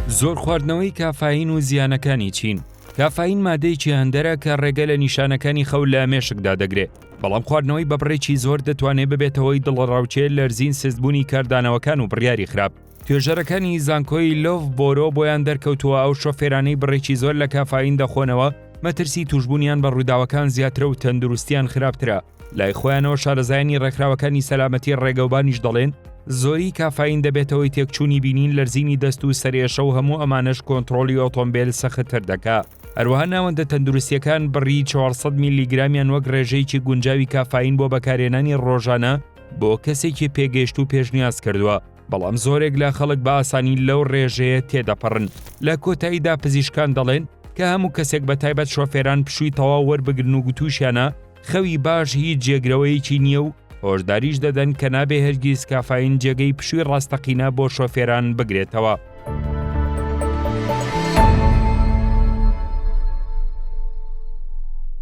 زۆر خواردنەوەی کافایین و زیانەکانی چین؟ کافایین مادەیەکی هەندەرە کە ڕێگە لە نیشانەکانی خەو لە مێشکدا دەگرێ، بەڵام خواردنەوەی بە بڕێکی زۆر دەتوانێ ببێتە هۆی دڵەڕاوکێ، لەرزین، سستبوونی کاردانەوەکان و بڕیاری خراپ. توێژەرەکانی زانکۆی لۆڤبۆرۆ بۆیان دەرکەوتووە ئەو شۆفێرانەی بڕێکی زۆر لە کافایین دەخۆنەوە مەترسی تووشبوونیان بە ڕووداوەکان زیاترە و تەندروستیان خراپترە. لای خۆیانەوە شارەزایانی ڕێکخراوەکانی سەلامەتی ڕێگەوبانیش دەڵێن زۆری کافایین دەبێتە هۆی تێکچوونی بینین، لەرزینی دەست و سەرئێشە و هەموو ئەمانەش کۆنتڕۆڵی ئۆتۆمبێل سەختتر دەکا. هەروەها ناوەندە تەندروستییەکان بڕی 400 میلیگرامیان وەک ڕێژەیەکی گونجاوی کافایین بۆ بەکارهێنانی ڕۆژانە بۆ کەسێکی پێگەیشتوو پێشنیاز کردووە، بەڵام زۆرێک لە خەڵک بە ئاسانی لەو ڕێژەیە تێدەپەڕن. لە کۆتاییدا پزیشکان دەڵێن کە هەموو کەسێک بە تایبەت شۆفێران پشووی تەواو وەربگرن و گوتووشیانە خەوی باش هیچ جێگرەوەیەکی نییە و هۆشداریش دەدەن کە نابێ هەرگیز کافاین جێگەی پشووی ڕاستەقینە بۆ شۆفێران بگرێتەوە.